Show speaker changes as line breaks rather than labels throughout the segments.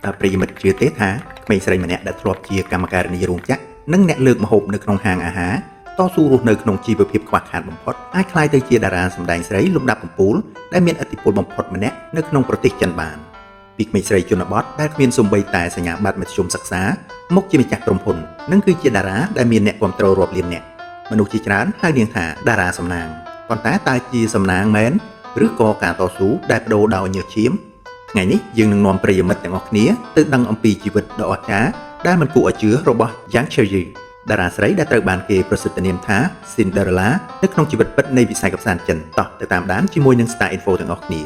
តើប្រិយមិត្តជឿទេថាក្មេងស្រីម្នាក់ដែលធ្លាប់ជាកម្មការិនីរោងចក្រនិងអ្នកលើកម្ហូបនៅក្នុងហាងអាហារតស៊ូរស់នៅក្នុងជីវភាពខ្វះខាតបំផុតអាចក្លាយទៅជាតារាសម្ដែងស្រីលំដាប់កំពូលដែលមានឥទ្ធិពលបំផុតម្នាក់នៅក្នុងប្រទេសចិនបានពីក្មេងស្រីជនបទដែលគ្មានសូម្បីតែសញ្ញាបត្រមធ្យមសិក្សាមកជាម្ចាស់ក្រុមហ៊ុននិងគឺជាតារាដែលមានអ្នកគាំទ្ររាប់លាននាក់មនុស្សជាច្រើនហៅនាងថាតារាសំណាងប៉ុន្តែតើជាសំណាងមែនឬក៏ការតស៊ូដែលបដូរដោយញើសឈាម ថ្ងៃនេះយើងនឹងនាំប្រិយមិត្តទាំងអស់គ្នាទៅដឹងអំពីជីវិតដ៏អស្ចារ្យដែលមិនគួរឲ្យជឿរបស់ Yang Qiuyu តារាស្រីដែលត្រូវបានគេប្រសិទ្ធនាមថា Cinderella នៅក្នុងជីវិតពិតនៃវិស័យកម្សាន្តចិនតោះទៅតាមដានជាមួយនឹង Star Info ទាំងអស់គ្នា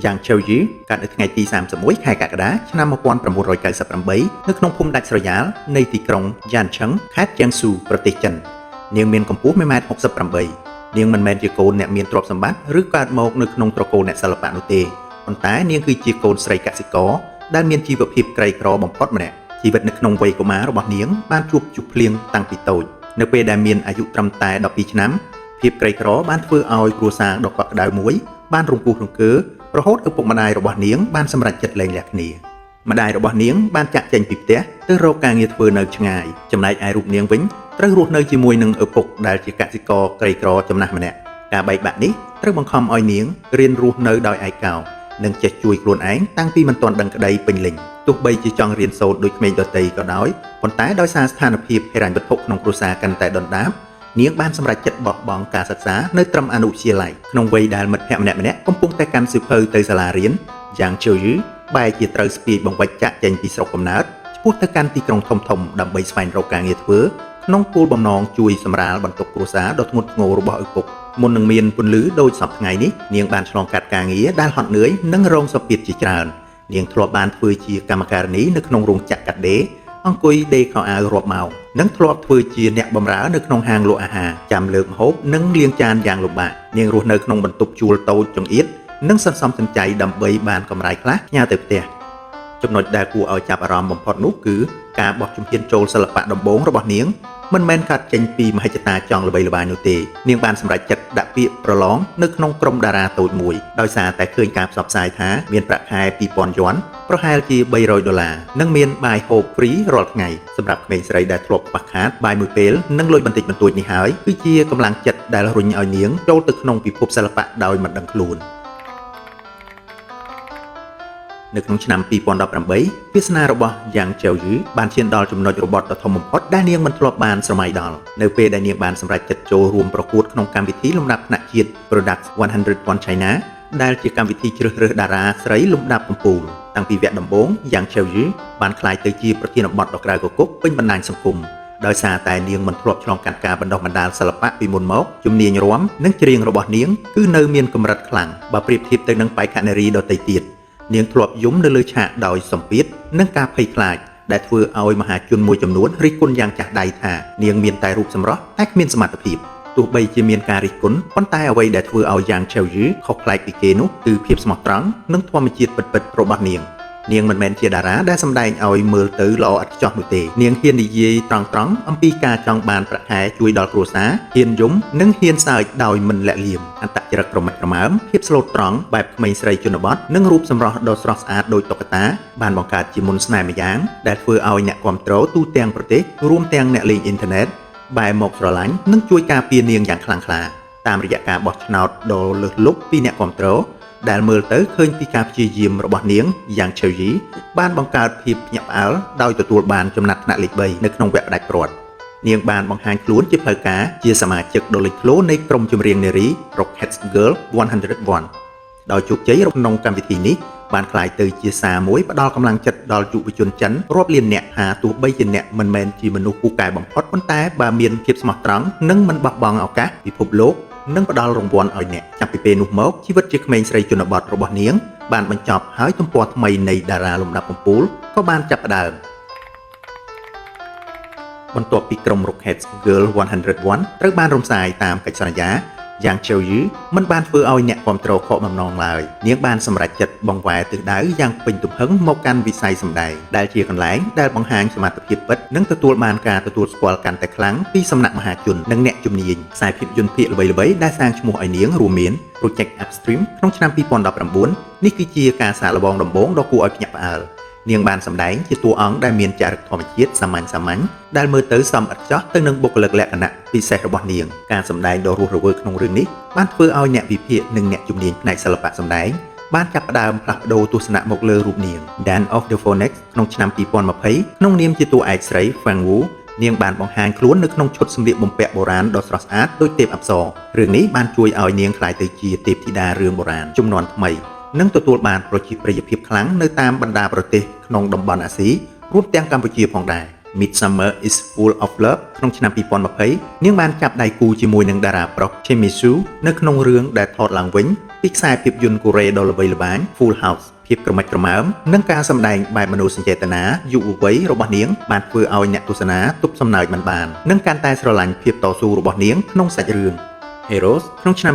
Yang Qiuyu កើតនៅថ្ងៃទី31ខែកក្កដាឆ្នាំ1998នៅក្នុងភូមិដាច់ស្រយាលនៃទីក្រុង Yancheng ខេត្តជាងស៊ូប្រទេសចិននាងមានកម្ពស់1.68ម៉ែត្រនាងមិនមែនជាកូនអ្នកមានទ្រព្យសម្បត្តិឬកើតមកនៅក្នុងត្រកូលអ្នកសិល្បៈនោះទេប៉ុន្តែនាងគឺជាកូនស្រីកសិករដែលមានជីវភាពក្រីក្របំផុតម្នាក់ជីវិតនៅក្នុងវ័យកុមាររបស់នាងបានជួបជភ្លៀងតាំងពីតូចនៅពេលដែលមានអាយុត្រឹមតែ12ឆ្នាំភាពក្រីក្របានធ្វើឲ្យគ្រួសារដ៏កក់ក្ដៅមួយបានរង្គោះរង្គើរហូតឪពុកម្ដាយរបស់នាងបានសម្រេចចិត្តលែងលះគ្នាម្ដាយរបស់នាងបានចាក់ចេញពីផ្ទះទៅរកការងារធ្វើនៅឆ្ងាយចំណែកឯរូបនាងវិញត្រូវរស់នៅជាមួយនឹងឪពុកដែលជាកសិករក្រីក្រចំណាស់ម្នាក់ការបែកបាក់នេះត្រូវបង្ខំឲ្យនាងរៀនរស់នៅដោយឯកោនិងចេះជួយខ្លួនឯងតាំងពីមិនទាន់ដឹងក្តីពេញលេញទោះបីជាចង់រៀនសូត្រដូចក្មេងដទៃក៏ដោយប៉ុន្តែដោយសារស្ថានភាពហិរញ្ញវត្ថុក្នុងគ្រួសារកាន់តែដុនដាបនាងបានសម្រេចចិត្តបោះបង់ការសិក្សានៅត្រឹមអនុវិទ្យាល័យក្នុងវ័យដែលមិត្តភ័ក្តិម្នាក់ៗកំពុងតែកាន់សៀវភៅទៅសាលារៀនយ៉ាងជឿយឺបែរជាត្រូវស្ពាយបង្វេចចាក់ចេញពីស្រុកកំណើតឆ្ពោះទៅកាន់ទីក្រុងធំៗដើម្បីស្វែងរកការងារធ្វើក្នុងគោលបំណងជួយសម្រាលបន្ទុកគ្រួសារដ៏ធ្ងន់ធ្ងររបស់ឪពុកមុននឹងមានពន្លឺដូចសពថ្ងៃនេះនាងបានឆ្លងកាត់ការងារដែលហត់នឿយនិងរងសម្ពាធជាច្រើននាងធ្លាប់បានធ្វើជាកម្មការិនីនៅក្នុងរោងចក្រកាត់ដេរអង្គុយដេរខោអាវរាប់ម៉ោងនិងធ្លាប់ធ្វើជាអ្នកបម្រើនៅក្នុងហាងលក់អាហារចាំលើកម្ហូបនិងលាងចានយ៉ាងលំបាកនាងរស់នៅក្នុងបន្ទប់ជួលតូចចង្អៀតនិងសន្សំសំចៃដើម្បីបានកម្រៃខ្លះផ្ញើទៅផ្ទះចំណុចដែលគួរឲ្យចាប់អារម្មណ៍បំផុតនោះគឺការបោះជំហានចូលសិល្បៈដំបូងរបស់នាងមិនមែនកើតចេញពីមហិច្ឆតាចង់ល្បីល្បាញនោះទេនាងបានសម្រេចចិត្តដាក់ពាក្យប្រឡងនៅក្នុងក្រុមតារាតូចមួយដោយសារតែឃើញការផ្សព្វផ្សាយថាមានប្រាក់ខែ2000យួនប្រហែលជា300ដុល្លារនិងមានបាយហូបហ្វ្រីរាល់ថ្ងៃសម្រាប់ក្មេងស្រីដែលធ្លាប់ខ្វះខាតបាយមួយពេលនិងលុយបន្តិចបន្តួចនេះហើយគឺជាកម្លាំងចិត្តដែលរុញឲ្យនាងចូលទៅក្នុងពិភពសិល្បៈដោយមិនដឹងខ្លួននៅក្នុងឆ្នាំ2018វាសនារបស់យ៉ាងចៅយឺបានឈានដល់ចំណុចរបត់ដ៏ធំបំផុតដែលនាងមិនធ្លាប់បានស្រមៃដល់នៅពេលដែលនាងបានសម្រេចចិត្តចូលរួមប្រកួតក្នុងកម្មវិធីលំដាប់ថ្នាក់ជាតិ Product 101 China ដែលជាកម្មវិធីជ្រើសរើសតារាស្រីលំដាប់កំពូលតាំងពីវគ្គដំបូងយ៉ាងចៅយឺបានក្លាយទៅជាប្រធានបទដ៏ក្តៅគគុកពេញបណ្ដាញសង្គមដោយសារតែនាងមិនធ្លាប់ឆ្លងកាត់ការបណ្ដុះបណ្ដាលសិល្បៈពីមុនមកជំនាញរាំនិងច្រៀងរបស់នាងគឺនៅមានកម្រិតខ្លាំងបើប្រៀបធៀបទៅនឹងបេក្ខនារីដទៃទៀតនាងធ្លាប់យំនៅលើឆាកដោយសម្ពាធនិងការភ័យខ្លាចដែលធ្វើឲ្យមហាជនមួយចំនួនរិះគន់យ៉ាងចាស់ដៃថានាងមានតែរូបសម្រស់តែគ្មានសមត្ថភាពទោះបីជាមានការរិះគន់ប៉ុន្តែអ្វីដែលធ្វើឲ្យយ៉ាងឆៅយឺខុសប្លែកពីគេនោះគឺភាពស្មោះត្រង់និងធម្មជាតិពិតៗរបស់នាងនាងមិនមែនជាតារាដែលសម្ដែងឲ្យមើលទៅល្អឥតខ្ចោះនោះទេនាងហ៊ាននិយាយត្រង់ៗអំពីការចង់បានប្រាក់ខែជួយដល់គ្រួសារហ៊ានយំនិងហ៊ានសើចដោយមិនលាក់លៀមអត្តចរិតក្រមិចក្រមើមភាពស្លូតត្រង់បែបក្មេងស្រីជនបទនិងរូបសម្រស់ដ៏ស្រស់ស្អាតដូចតុក្កតាបានបង្កើតជាមន្តស្នេហ៍ម្យ៉ាងដែលធ្វើឲ្យអ្នកគាំទ្រទូទាំងប្រទេសរួមទាំងអ្នកលេងអ៊ីនធឺណិតបែរមកស្រឡាញ់និងជួយការពារនាងយ៉ាងខ្លាំងក្លាតាមរយៈការបោះឆ្នោតដ៏លើសលប់ពីអ្នកគាំទ្រដែលមើលទៅឃើញពីការព្យាយាមរបស់នាងយ៉ាងឆៅយីបានបង្កើតភាពភ្ញាក់ផ្អើលដោយទទួលបានចំណាត់ថ្នាក់លេខ3នៅក្នុងវគ្គផ្ដាច់ព្រាត់នាងបានបង្ហាញខ្លួនជាផ្លូវការជាសមាជិកដ៏លេចធ្លោនៃក្រុមចម្រៀងនារី Rockets Girl 101ដោយជោគជ័យក្នុងកម្មវិធីនេះបានក្លាយទៅជាសារមួយផ្ដល់កម្លាំងចិត្តដល់យុវជនចិនរាប់លានអ្នកថាទោះបីជាអ្នកមិនមែនជាមនុស្សពូកែបំផុតប៉ុន្តែបើមានភាពស្មោះត្រង់និងមិនបោះបង់ឱកាសពិភពលោកនឹងផ្ដល់រង្វាន់ឲ្យអ្នកចាប់ពីពេលនោះមកជីវិតជាក្មេងស្រីជនបទរបស់នាងបានបញ្ចប់ហើយទំព័រថ្មីនៃតារាលំដាប់កំពូលក៏បានចាប់ផ្ដើមបន្ទាប់ពីក្រុម Rockets Girl 101ត្រូវបានរំសាយតាមកិច្ចសន្យា យ៉ាងជៅយឺមិនបានធ្វើឲ្យអ្នកគាំទ្រខកបំណងឡើយនាងបានសម្រេចចិត្តបង្វែរទិសដៅយ៉ាងពេញទំហឹងមកកាន់វិស័យសម្ដែងដែលជាកន្លែងដែលបង្ហាញសមត្ថភាពពិតនិងទទួលបានការទទួលស្គាល់កាន់តែខ្លាំងពីសំណាក់មហាជននិងអ្នកជំនាញខ្សែភាពយន្តភាគល្បីៗដែលសាងឈ្មោះឲ្យនាងរួមមាន Project Upstream ក្នុងឆ្នាំ2019នេះគឺជាការសាកល្បងដំបូងដ៏គួរឲ្យភ្ញាក់ផ្អើលនាងបានសម្ដែងជាតួអង្គដែលមានចរិតធម្មជាតិសាមញ្ញសាមញ្ញដែលមើលទៅសមឥតខ្ចោះទៅនឹងបុគ្គលិកលក្ខណៈពិសេសរបស់នាងការសម្ដែងដ៏រស់រវើកក្នុងរឿងនេះបានធ្វើឲ្យអ្នកវិភាគនិងអ្នកជំនាញផ្នែកសិល្បៈសម្ដែងបានចាប់ផ្ដើមផ្លាស់ប្ដូរទស្សនៈមកលើរូបនាង Dance of the Phoenix ក្នុងឆ្នាំ2020ក្នុងនាមជាតួឯកស្រី Fang Wu នាងបានបង្ហាញខ្លួននៅក្នុងឈុតសម្លៀកបំពាក់បុរាណដ៏ស្រស់ស្អាតដូចទេពអប្សររឿងនេះបានជួយឲ្យនាងក្លាយទៅជាទេពធីតារឿងបុរាណជំនាន់ថ្មីនិងទទួលបានប្រជាប្រិយភាពខ្លាំងនៅតាមបណ្ដាប្រទេសក្នុងតំបន់អាស៊ីរួមទាំងកម្ពុជាផងដែរ Midsummer is Full of Love ក្នុងឆ្នាំ2020នាងបានចាប់ដៃគូជាមួយនឹងតារាប្រុស Choi Mi-soo នៅក្នុងរឿងដែលថតឡើងវិញពីខ្សែភាពយន្តកូរ៉េដ៏ល្បីល្បាញ Full House ភាពក្រមិចក្រមើមនិងការសម្ដែងបែបមនោសញ្ចេតនាយុវវ័យរបស់នាងបានធ្វើឲ្យអ្នកទស្សនាទប់សំណើចមិនបាននិងកាន់តែស្រឡាញ់ភាពតស៊ូរបស់នាងក្នុងសាច់រឿង Heroes ក្នុងឆ្នាំ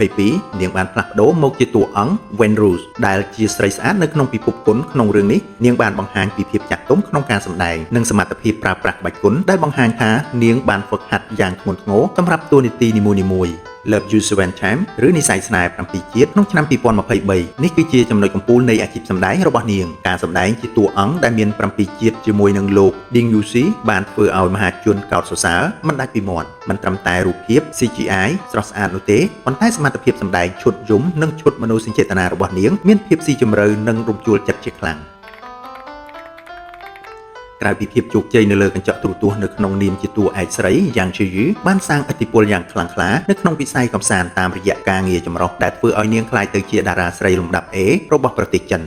2022នាងបានផ្លាស់ប្ដូរមកជាតួអង្គ Wen Rose ដែលជាស្រីស្អាតនៅក្នុងពិភពគុនក្នុងរឿងនេះនាងបានបង្ហាញពីភាពចាស់ទុំក្នុងការសម្ដែងនិងសមត្ថភាពប្រើប្រាស់ក្បាច់គុនដែលបង្ហាញថានាងបានហ្វឹកហាត់យ៉ាងធ្ងន់ធ្ងរសម្រាប់តួនាទីនីមួយៗ Love You Seven Time ឬនិស្ស័យស្នេហ៍7ជាតិក្នុងឆ្នាំ2023នេះគឺជាចំណុចកំពូលនៃអាជីពសម្ដែងរបស់នាងការសម្ដែងជាតួអង្គដែលមាន7ជាតិជាមួយនឹងលោក Ding Yuxi បានធ្វើឲ្យមហាជនកោតសរសើរមិនដាច់ពីមាត់មិនត្រឹមតែរូបភាព CGI ស្រស់ស្អាតនោះទេប៉ុន្តែសមត្ថភាពសម្ដែងឈុតយំនិងឈុតមនោសញ្ចេតនារបស់នាងមានភាពស៊ីជម្រៅនិងរំជួលចិត្តជាខ្លាំងក្រៅពីភាពជោគជ័យនៅលើកញ្ចក់ទូរទស្សន៍នៅក្នុងនាមជាតួឯកស្រីយ៉ាងជឺយឺបានសាងឥទ្ធិពលយ៉ាងខ្លាំងក្លានៅក្នុងវិស័យកម្សាន្តតាមរយៈការងារចម្រុះដែលធ្វើឲ្យនាងក្លាយទៅជាតារាស្រីលំដាប់ A របស់ប្រទេសចិន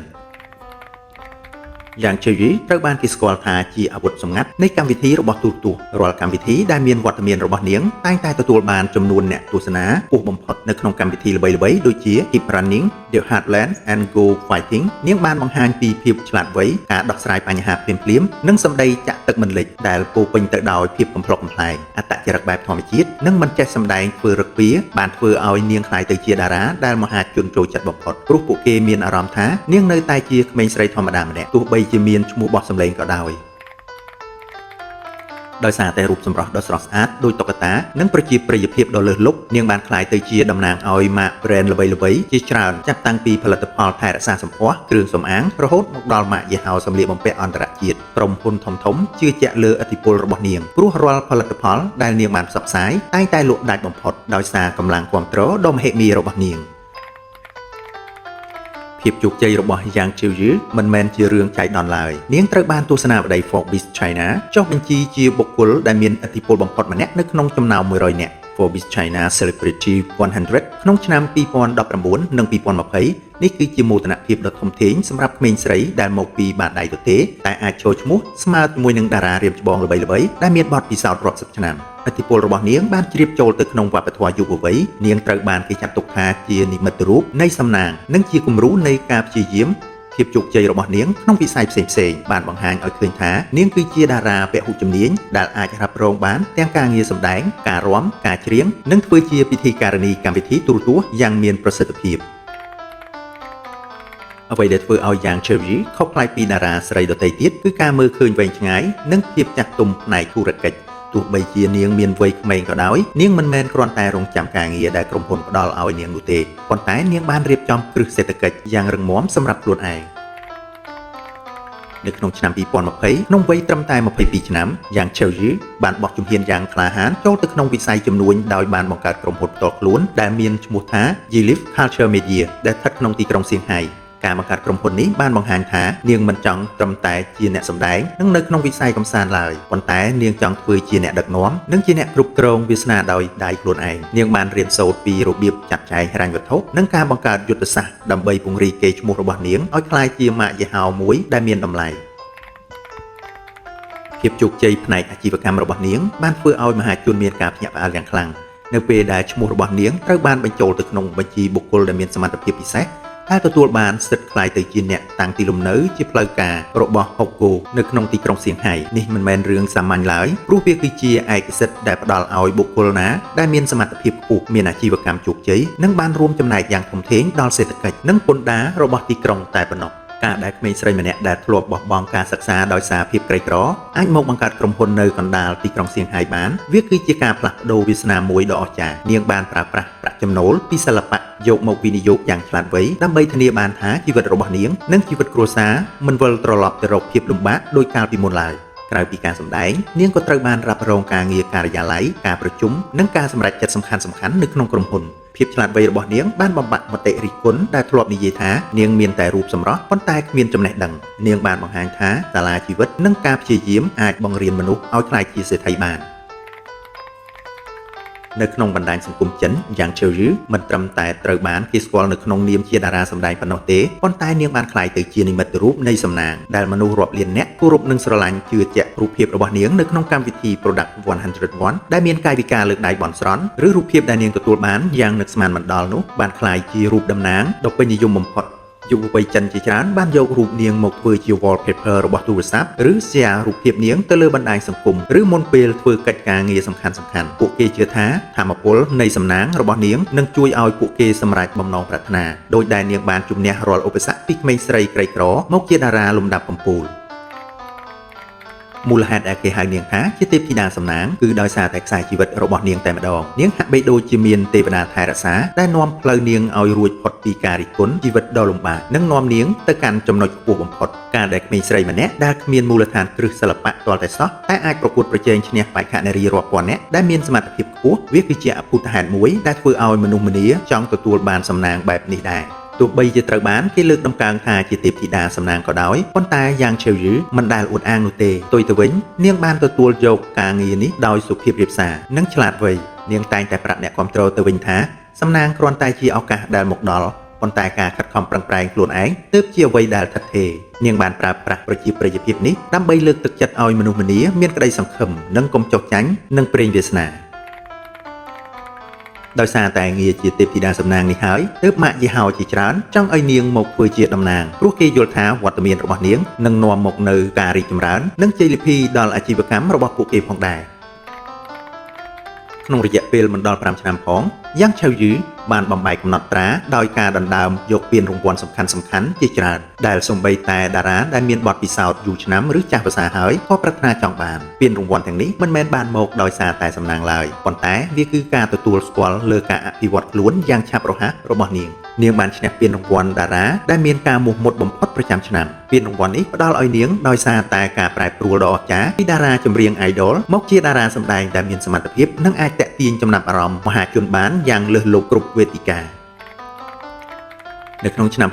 យ៉ាងជឺយឺត្រូវបានគេស្គាល់ថាជាអាវុធសម្ងាត់នៃកម្មវិធីរបស់ទូរទស្សន៍រាល់កម្មវិធីដែលមានវត្តមានរបស់នាងតែងតែទទួលបានចំនួនអ្នកទស្សនាខ្ពស់បំផុតនៅក្នុងកម្មវិធីល្បីៗដូចជា Keep Running, The Heartland and Go Fighting នាងបានបង្ហាញពីភាពឆ្លាតវៃការដោះស្រាយបញ្ហាភ្លាមៗនិងសម្ដីចាក់ទឹកមិនលិចដែលពោពេញទៅដោយភាពកំប្លុកកំប្លែងអត្តចរិតបែបធម្មជាតិនិងមិនចេះសម្ដែងធ្វើរឹកពៀបានធ្វើឲ្យនាងក្លាយទៅជាតារាដែលមហាជនចូលចិត្តបំផុតព្រោះពួកគេមានអារម្មណ៍ថានាងនៅតែជាក្មេងស្រីធម្មតាម្នាក់ទោះបីជាមានឈ្មោះបោះសម្លេងក៏ដោយដោយសារតែរូបសម្រស់ដ៏ស្រស់ស្អាតដូចតុក្កតានិងប្រជាប្រិយភាពដ៏លើសលប់នាងបានក្លាយទៅជាតំណាងឲ្យម៉ាក brand ល្បីៗជាច្រើនចាប់តាំងពីផលិតផលថែរក្សាសម្ផស្សគ្រឿងសម្អាងរហូតមកដល់ម៉ាកយីហោសម្លៀកបំពាក់អន្តរជាតិក្រុមហ៊ុនធំៗជឿជាក់លើឥទ្ធិពលរបស់នាងព្រោះរាល់ផលិតផលដែលនាងបានផ្សព្វផ្សាយតែងតែលក់ដាច់បំផុតដោយសារកម្លាំងគាំទ្រដ៏មហិមារបស់នាងភាពជោគជ័យរបស់យ៉ាងជៀវយឺមិនមែនជារឿងចៃដន្យឡើយនាងត្រូវបានទស្សនាវដ្តី Forbes China ចុះបញ្ជីជាបុគ្គលដែលមានឥទ្ធិពលបំផុតម្នាក់នៅក្នុងចំណោម100នាក់ Forbes China Celebrity 100ក្នុងឆ្នាំ2019និង2020នេះគឺជាមោទនភាពដ៏ធំធេងសម្រាប់ក្មេងស្រីដែលមកពីបាតដៃទទេតែអាចចូលឈ្មោះស្មើជាមួយនឹងតារារៀមច្បងល្បីៗដែលមានបទពិសោធន៍រាប់សិបឆ្នាំឥទ្ធិពលរបស់នាងបានជ្រាបចូលទៅក្នុងវប្បធម៌យុវវ័យនាងត្រូវបានគេចាត់ទុកថាជានិមិត្តរូបនៃសំណាងនិងជាគំរូនៃការព្យាយាមភាពជោគជ័យរបស់នាងក្នុងវិស័យផ្សេងៗបានបង្ហាញឲ្យឃើញថានាងគឺជាតារាពហុជំនាញដែលអាចរ៉ាប់រងបានទាំងការងារសម្ដែងការរាំការច្រៀងនិងធ្វើជាពិធីការនីកម្មវិធីទូរទស្សន៍យ៉ាងមានប្រសិទ្ធភាពអ្វីដែលធ្វើឲ្យយ៉ាងជើវីខុសប្លែកពីតារាស្រីដទៃទៀតគឺការមើលឃើញវែងឆ្ងាយនិងភាពចាស់ទុំផ្នែកធុរកិច្ចទោះបីជានាងមានវ័យក្មេងក៏ដោយនាងមិនមែនគ្រាន់តែរងចាំការងារដែលក្រុមហ៊ុនផ្ដល់ឲ្យនាងនោះទេប៉ុន្តែនាងបានរៀបចំគ្រឹះសេដ្ឋកិច្ចយ៉ាងរឹងមាំសម្រាប់ខ្លួនឯងនៅក្នុងឆ្នាំ2020ក្នុងវ័យត្រឹមតែ22ឆ្នាំយ៉ាងឆេវយឺបានបោះជំហានយ៉ាងក្លាហានចូលទៅក្នុងវិស័យជំនួញដោយបានបង្កើតក្រុមហ៊ុនផ្ទាល់ខ្លួនដែលមានឈ្មោះថា Yilif Culture Media ដែលស្ថិតក្នុងទីក្រុងសៀងហៃការបង្កើតក្រុមហ៊ុននេះបានបង្ហាញថានាងមិនចង់ត្រឹមតែជាអ្នកសម្ដែងនិងនៅក្នុងវិស័យកម្សាន្តឡើយប៉ុន្តែនាងចង់ធ្វើជាអ្នកដឹកនាំនិងជាអ្នកគ្រប់គ្រងវាសនាដោយដៃខ្លួនឯងនាងបានរៀនសូត្រពីរបៀបចាត់ចែងហិរញ្ញវត្ថុនិងការបង្កើតយុទ្ធសាស្ត្រដើម្បីពង្រីកកេរ្តិ៍ឈ្មោះរបស់នាងឲ្យក្លាយជាម៉ាកយីហោមួយដែលមានតម្លៃភាពជោគជ័យផ្នែកអាជីវកម្មរបស់នាងបានធ្វើឲ្យមហាជនមានការភ្ញាក់ផ្អើលយ៉ាងខ្លាំងនៅពេលដែលឈ្មោះរបស់នាងត្រូវបានបញ្ចូលទៅក្នុងបញ្ជីបុគ្គលដែលមានសមត្ថភាពពិសេស ដែលទទួលបានសិទ្ធិក្លាយទៅជាអ្នកតាំងទីលំនៅជាផ្លូវការរបស់ហុកគោនៅក្នុងទីក្រុងសៀងហៃនេះមិនមែនរឿងសាមញ្ញឡើយព្រោះវាគឺជាឯកសិទ្ធិដែលផ្ដល់ឲ្យបុគ្គលណាដែលមានសមត្ថភាពខ្ពស់មានអាជីវកម្មជោគជ័យនិងបានរួមចំណែកយ៉ាងធំធេងដល់សេដ្ឋកិច្ចនិងពន្ធដាររបស់ទីក្រុងតែប៉ុណ្ណោះការដែលក្មេងស្រីម្នាក់ដែលធ្លាប់បោះបង់ការសិក្សាដោយសារភាពក្រីក្រអាចមកបង្កើតក្រុមហ៊ុននៅកណ្ដាលទីក្រុងសៀងហៃបានវាគឺជាការផ្លាស់ប្ដូរវាសនាមួយដ៏អស្ចារ្យនាងបានប្រើប្រាស់ប្រាក់ចំណូលពីសិល្បៈយកមកវិនិយោគយ៉ាងឆ្លាតវៃដើម្បីធានាបានថាជីវិតរបស់នាងនិងជីវិតគ្រួសារមិនវិលត្រឡប់ទៅរកភាពលំបាកដូចកាលពីមុនឡើយក្រៅពីការសម្ដែងនាងក៏ត្រូវបានរ៉ាប់រងការងារការិយាល័យការប្រជុំនិងការសម្រេចចិត្តសំខាន់ៗនៅក្នុងក្រុមហ៊ុនភាពឆ្លាតវៃរបស់នាងបានបំបាក់មតិរិះគន់ដែលធ្លាប់និយាយថានាងមានតែរូបសម្រស់ប៉ុន្តែគ្មានចំណេះដឹងនាងបានបង្ហាញថាសាលាជីវិតនិងការព្យាយាមអាចបង្រៀនមនុស្សឲ្យក្លាយជាសេដ្ឋីបាននៅក្នុងបណ្ដាញសង្គមចិនយ៉ាងឆេវយឺមិនត្រឹមតែត្រូវបានគេស្គាល់នៅក្នុងនាមជាតារាសម្ដែងប៉ុណ្ណោះទេប៉ុន្តែនាងបានក្លាយទៅជានិមិត្តរូបនៃសំណាងដែលមនុស្សរាប់លាននាក់គោរពនិងស្រឡាញ់ជឿជាក់រូបភាពរបស់នាងនៅក្នុងកម្មវិធី Product 101ដែលមានកាយវិការលើកដៃបន់ស្រន់ឬរូបភាពដែលនាងទទួលបានយ៉ាងនឹកស្មានមិនដល់នោះបានក្លាយជារូបតំណាងដ៏ពេញនិយមបំផុតយុវវ័យចិនជាច្រើនបានយករូបនាងមកធ្វើជា wallpaper របស់ទូរស័ព្ទឬ share រូបភាពនាងទៅលើបណ្ដាញសង្គមឬមុនពេលធ្វើកិច្ចការងារសំខាន់ៗពួកគេជឿថាធម៌ពលនៃសំណាងរបស់នាងនឹងជួយឲ្យពួកគេសម្រេចបំណងប្រាថ្នាដោយដែលនាងបានជំនះរាល់ឧបសគ្គពីក្មេងស្រីក្រីក្រមកជាតារាលំដាប់កំពូលមូលហេតុដែលគេហៅនាងថាជាទេពធីតាសំណាងគឺដោយសារតែខ្សែជីវិតរបស់នាងតែម្ដងនាងហាក់បីដូចជាមានទេវតាថែរក្សាដែលនាំផ្លូវនាងឲ្យរួចផុតពីការរិះគន់ជីវិតដ៏លំបាកនិងនាំនាងទៅកាន់ចំណុចខ្ពស់បំផុតការដែលក្មេងស្រីម្នាក់ដែលគ្មានមូលដ្ឋានគ្រឹះសិល្បៈទាល់តែសោះតែអាចប្រកួតប្រជែងឈ្នះបេក្ខនារីរាប់ពាន់នាក់ដែលមានសមត្ថភាពខ្ពស់វាគឺជាអភូតហេតុមួយដែលធ្វើឲ្យមនុស្សម្នាចង់ទទួលបានសំណាងបែបនេះដែរទោះបីជាត្រូវបានគេលើកតម្កើងថាជាទេពធីតាសំណាងក៏ដោយប៉ុន្តែយ៉ាងឆេវយឺមិនដែលអួតអាងនោះទេផ្ទុយទៅវិញនាងបានទទួលយកការងារនេះដោយសុភាពរាបសារនិងឆ្លាតវៃនាងតែងតែប្រាប់អ្នកគាំទ្រទៅវិញថាសំណាងគ្រាន់តែជាឱកាសដែលមកដល់ប៉ុន្តែការខិតខំប្រឹងប្រែងខ្លួនឯងទើបជាអ្វីដែលថិតថេរនាងបានប្រើប្រាស់ប្រជាប្រិយភាពនេះដើម្បីលើកទឹកចិត្តឲ្យមនុស្សម្នាមានក្តីសង្ឃឹមនិងកុំចុះចាញ់នឹងព្រេងវាសនាដោយសារតែងារជាទេពធីតាសំណាងនេះហើយទើបម៉ាកយីហោជាច្រើនចង់ឲ្យនាងមកធ្វើជាតំណាងព្រោះគេយល់ថាវត្តមានរបស់នាងនឹងនាំមកនូវការរីកចម្រើននិងជ័យលាភីដល់អាជីវកម្មរបស់ពួកគេផងដែរក្នុងរយៈពេលមិនដល់5ឆ្នាំផងយ៉ាងឆៅយឺបានបំបែកកំណត់ត្រាដោយការដណ្ដើមយកពានរង្វាន់សំខាន់ៗជាច្រើនដែលសូម្បីតែតារាដែលមានបទពិសោធន៍យូរឆ្នាំឬចាស់វស្សាហើយក៏ប្រាថ្នាចង់បានពានរង្វាន់ទាំងនេះមិនមែនបានមកដោយសារតែសំណាងឡើយប៉ុន្តែវាគឺការទទួលស្គាល់លើការអភិវឌ្ឍខ្លួនយ៉ាងឆាប់រហ័សរបស់នាងនាងបានឈ្នះពានរង្វាន់តារាដែលមានការមោះមុតបំផុតប្រចាំឆ្នាំពានរង្វាន់នេះផ្ដល់ឲ្យនាងដោយសារតែការប្រែប្រួលដ៏អស្ចារ្យពីតារាចម្រៀង Idol មកជាតារាសម្ដែងដែលមានសមត្ថភាពនិងអាចទាក់ទាញចំណាប់អារម្មណ៍មហាជនបានយ៉ាងលើសលប់គ្រប់វេទិកានៅក្នុងឆ្នាំ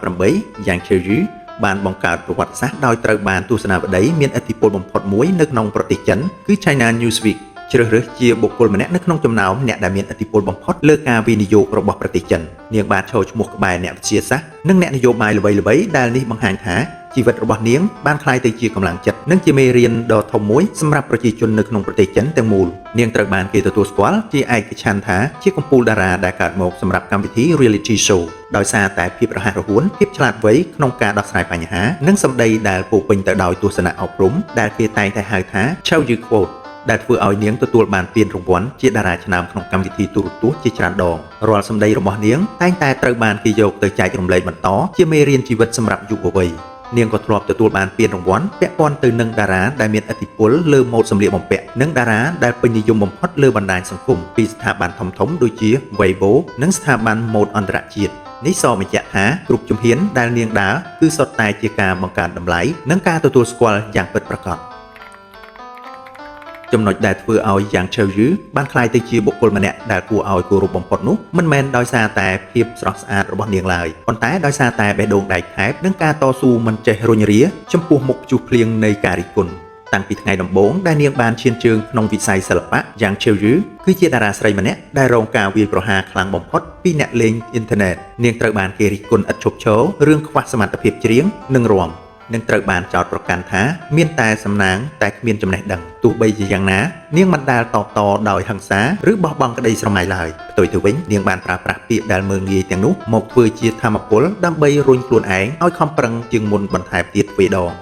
2018យ៉ាងឆេវយឺបានបង្កើតប្រវត្តិសាស្ត្រដោយត្រូវបានទស្សនាវដ្តីមានឥទ្ធិពលបំផុតមួយនៅក្នុងប្រទេសចិនគឺ China Newsweek ជ្រើសរើសជាបុគ្គលម្នាក់នៅក្នុងចំណោមអ្នកដែលមានឥទ្ធិពលបំផុតលើការវិនិយោគរបស់ប្រទេសចិននាងបានឈរឈ្មោះក្បែរអ្នកវិទ្យាសាស្ត្រនិងអ្នកនយោបាយល្បីៗដែលនេះបង្ហាញថាជីវិតរបស់នាងបានក្លាយទៅជាកម្លាំងចិត្តនិងជាមេរៀនដ៏ធំមួយសម្រាប់ប្រជាជននៅក្នុងប្រទេសចិនទាំងមូលនាងត្រូវបានគេទទួលស្គាល់ជាឯកច្ឆន្ទថាជាកំពូលតារាដែលកើតមកសម្រាប់កម្មវិធី Reality Show ដោយសារតែភាពរហ័សរហួនភាពឆ្លាតវៃក្នុងការដោះស្រាយបញ្ហានិងសម្ដីដែលពោពេញទៅដោយទស្សនៈអប់រំដែលគេតែងតែហៅថា Chao Yu Quote ដែលធ្វើឲ្យនាងទទួលបានពានរង្វាន់ជាតារាឆ្នើមក្នុងកម្មវិធីទូរទស្សន៍ជាច្រើនដងរាល់សម្ដីរបស់នាងតែងតែត្រូវបានគេយកទៅចែករំលែកបន្តជាមេរៀនជីវិតសម្រាប់យុវវ័យនាងក៏ធ្លាប់ទទួលបានពានរង្វាន់ពាក់ព័ន្ធទៅនឹងតារាដែលមានឥទ្ធិពលលើម៉ូដសម្លៀកបំពាក់និងតារាដែលពេញនិយមបំផុតលើបណ្ដាញសង្គមពីស្ថាប័នធំៗដូចជា Weibo និងស្ថាប័នម៉ូដអន្តរជាតិនេះសបញ្ជាក់ថាគ្រប់ជំហានដែលនាងដើរគឺសុទ្ធតែជាការបង្កើនតម្លៃនិងការទទួលស្គាល់យ៉ាងពិតប្រាកដចំណុចដែលធ្វើឲ្យយ៉ាងឆេវយឺបានក្លាយទៅជាបុគ្គលម្នាក់ដែលគួរឲ្យគោរពបំផុតនោះមិនមែនដោយសារតែភាពស្រស់ស្អាតរបស់នាងឡើយប៉ុន្តែដោយសារតែបេះដូងដែកថែបនិងការតស៊ូមិនចេះរុញរាចំពោះមុខព្យុះភ្លៀងនៃការរិះគន់តាំងពីថ្ងៃដំបូងដែលនាងបានឈានជើងក្នុងវិស័យសិល្បៈយ៉ាងឆេវយឺគឺជាតារាស្រីម្នាក់ដែលរងការវាយប្រហារខ្លាំងបំផុតពីអ្នកលេងអ៊ីនធឺណិតនាងត្រូវបានគេរិះគន់ឥតឈប់ឈររឿងខ្វះសមត្ថភាពច្រៀងនិងរាំ។ និងត្រូវបានចោទប្រកាន់ថាមានតែសំណាងតែគ្មានចំណេះដឹងទោះបីជាយ៉ាងណានាងមិនដែលតបតដោយហិង្សាឬបោះបង់ក្តីស្រមៃឡើយផ្ទុយទៅវិញនាងបានប្រើប្រាស់ពាក្យដែលមើលងាយទាំងនោះមកធ្វើជាធម៌ពលដើម្បីរុញខ្លួនឯងឲ្យខំប្រឹងជាងមុនបន្ថែមទៀតទ្វេដង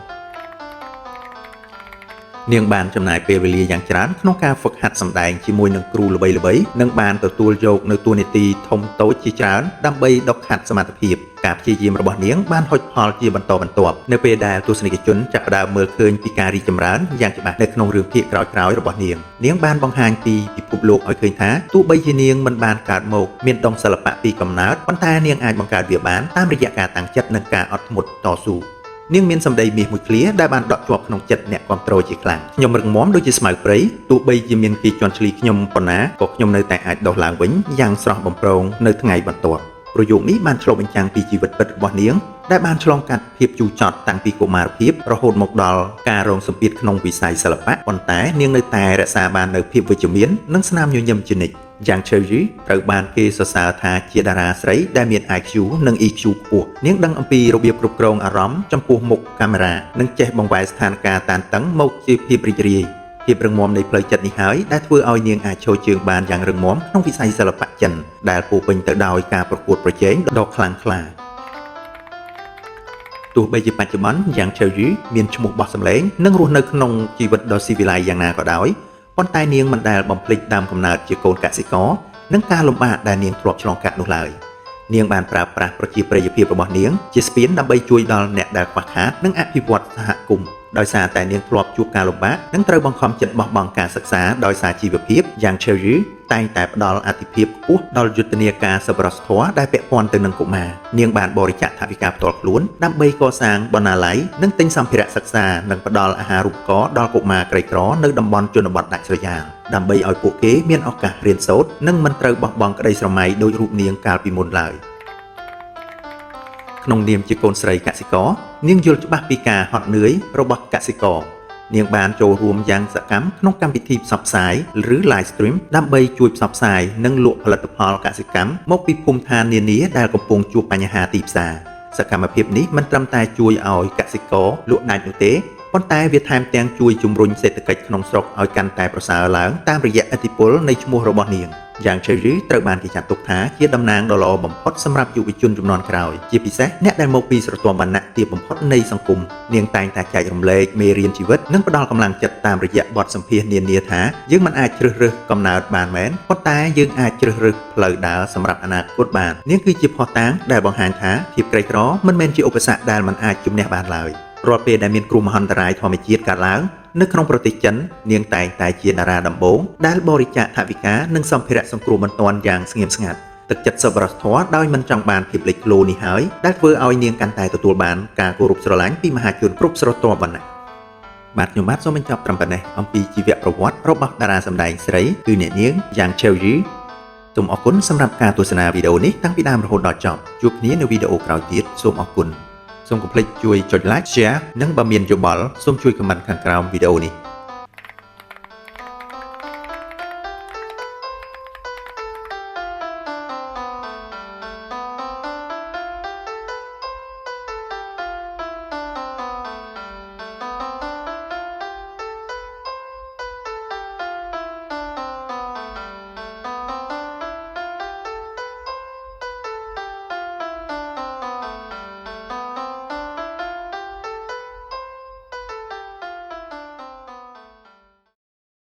នាងបានចំណាយពេលវេលាយ៉ាងច្រើនក្នុងការហ្វឹកហាត់សម្ដែងជាមួយនឹងគ្រូល្បីៗនិងបានទទួលយកនូវតួនាទីធំតូចជាច្រើនដើម្បីដុសខាត់សមត្ថភាពការព្យាយាមរបស់នាងបានហុចផលជាបន្តបន្ទាប់នៅពេលដែលទស្សនិកជនចាប់ផ្ដើមមើលឃើញពីការរីកចម្រើនយ៉ាងច្បាស់នៅក្នុងរឿងភាគក្រោយៗរបស់នាងនាងបានបង្ហាញពីពិភពលោកឲ្យឃើញថាទោះបីជានាងមិនបានកើតមកមានដងសិល្បៈពីកំណើតប៉ុន្តែនាងអាចបង្កើតវាបានតាមរយៈការតាំងចិត្តនិងការអត់ធ្មត់តស៊ូ នាងមានសម្ដីមាសមួយឃ្លាដែលបានដក់ជាប់ក្នុងចិត្តអ្នកគាំទ្រជាខ្លាំងខ្ញុំរឹងមាំដូចជាស្មៅព្រៃទោះបីជាមានគេជន់ឈ្លីខ្ញុំប៉ុណ្ណាក៏ខ្ញុំនៅតែអាចដុះឡើងវិញយ៉ាងស្រស់បំព្រងនៅថ្ងៃបន្ទាប់ប្រយោគនេះបានឆ្លុះបញ្ចាំងពីជីវិតពិតរបស់នាងដែលបានឆ្លងកាត់ភាពជូរចត់តាំងពីកុមារភាពរហូតមកដល់ការរងសម្ពាធក្នុងវិស័យសិល្បៈប៉ុន្តែនាងនៅតែរក្សាបាននូវភាពវិជ្ជមាននិងស្នាមញញឹមជានិច្ចយ៉ាងឆេវយីត្រូវបានគេសរសើរថាជាតារាស្រីដែលមាន IQ និង EQ ខ្ពស់នាងដឹងអំពីរបៀបគ្រប់គ្រងអារម្មណ៍ចំពោះមុខកាមេរ៉ានិងចេះបង្វែរស្ថានភាពតានតឹងមកជាភាពរីករាយភាពរឹងមាំនៃផ្លូវចិត្តនេះហើយដែលធ្វើឲ្យនាងអាចឈរជើងបានយ៉ាងរឹងមាំក្នុងវិស័យសិល្បៈចិនដែលពោរពេញទៅដោយការប្រកួតប្រជែងដ៏ខ្លាំងក្លា ទោះបីជាបច្ចុប្បន្នយ៉ាងឆេវយឺមានឈ្មោះបោះសម្លេងនិងរស់នៅក្នុងជីវិតដ៏ស៊ីវិល័យយ៉ាងណាក៏ដោយប៉ុន្តែនាងមិនដែលបំភ្លេចដើមកំណើតជាកូនកសិករនិងការលំបាកដែលនាងធ្លាប់ឆ្លងកាត់នោះឡើយនាងបានប្រើប្រាស់ប្រជាប្រិយភាពរបស់នាងជាស្ពានដើម្បីជួយដល់អ្នកដែលខ្វះខាតនិងអភិវឌ្ឍសហគមន៍ដោយសារតែនាងធ្លាប់ជួបការលំបាកនិងត្រូវបង្ខំចិត្តបោះបង់ការសិក្សាដោយសារជីវភាពយ៉ាងឆេវយឺតែងតែផ្ដល់អាទិភាពខ្ពស់ដល់យុទ្ធនាការសប្បុរសធម៌ដែលពាក់ព័ន្ធទៅនឹងកុមារនាងបានបរិច្ចាគថវិកាផ្ទាល់ខ្លួនដើម្បីកសាងបណ្ណាល័យនិងទិញសម្ភារៈសិក្សានិងផ្ដល់អាហារូបករណ៍ដល់កុមារក្រីក្រនៅតំបន់ជនបទដាច់ស្រយាលដើម្បីឲ្យពួកគេមានឱកាសរៀនសូត្រនិងមិនត្រូវបោះបង់ក្តីស្រមៃដូចរូបនាងកាលពីមុនឡើយ ក្នុងនាមជាកូនស្រីកសិករនាងយល់ច្បាស់ពីការហត់នឿយរបស់កសិករនាងបានចូលរួមយ៉ាងសកម្មក្នុងកម្មវិធីផ្សព្វផ្សាយឬ live stream ដើម្បីជួយផ្សព្វផ្សាយនិងលក់ផលិតផលកសិកម្មមកពីភូមិឋាននានាដែលកំពុងជួបបញ្ហាទីផ្សារសកម្មភាពនេះមិនត្រឹមតែជួយឲ្យកសិករលក់ដាច់នោះទេប៉ុន្តែវាថែមទាំងជួយជំរុញសេដ្ឋកិច្ចក្នុងស្រុកឲ្យកាន់តែប្រសើរឡើងតាមរយៈឥទ្ធិពលនៃឈ្មោះរបស់នាង យ៉ាងឆេរីត្រូវបានគេចាត់ទុកថាជាតំណាងដ៏ល្អបំផុតសម្រាប់យុវជនជំនាន់ក្រោយជាពិសេសអ្នកដែលមកពីស្រទាប់វណ្ណៈទាបបំផុតនៃសង្គមនាងតែងតែចែករំលែកមេរៀនជីវិតនិងផ្ដល់កម្លាំងចិត្តតាមរយៈបទសម្ភាសន៍នានាថាយើងមិនអាចជ្រើសរើសកំណើតបានមែនប៉ុន្តែយើងអាចជ្រើសរើសផ្លូវដើរសម្រាប់អនាគតបាននាងគឺជាភស្តុតាងដែលបង្ហាញថាភាពក្រីក្រមិនមែនជាឧបសគ្គដែលមិនអាចជំនះបានឡើយរាល់ពេលដែលមានគ្រោះមហន្តរាយធម្មជាតិកើតឡើង នៅក្នុងប្រទេសចិននាងតែងតែជាតារាដំបូងដែលបរិច្ចាគថវិកានិងសម្ភារៈសង្គ្រោះបន្ទាន់យ៉ាងស្ងៀមស្ងាត់ទឹកចិត្តសប្បុរសធម៌ដោយមិនចង់បានភាពលេចធ្លោនេះហើយដែលធ្វើឲ្យនាងកាន់តែទទួលបានការគោរពស្រឡាញ់ពីមហាជនគ្រប់ស្រទាប់វណ្ណៈបាទខ្ញុំបាទសូមបញ្ចប់ត្រឹមប៉ុណ្ណេះអំពីជីវប្រវត្តិរបស់តារាសម្ដែងស្រីគឺអ្នកនាងយ៉ាងឆេវយឺសូមអរគុណសម្រាប់ការទស្សនាវីដេអូនេះតាំងពីដើមរហូតដល់ចប់ជួបគ្នានៅវីដេអូក្រោយទៀតសូមអរគុណសូមកុំភ្លេចជួយចុច like, share និងបើមានយោបល់សូមជួយ comment ខាងក្រោមវីដេអូនេះ។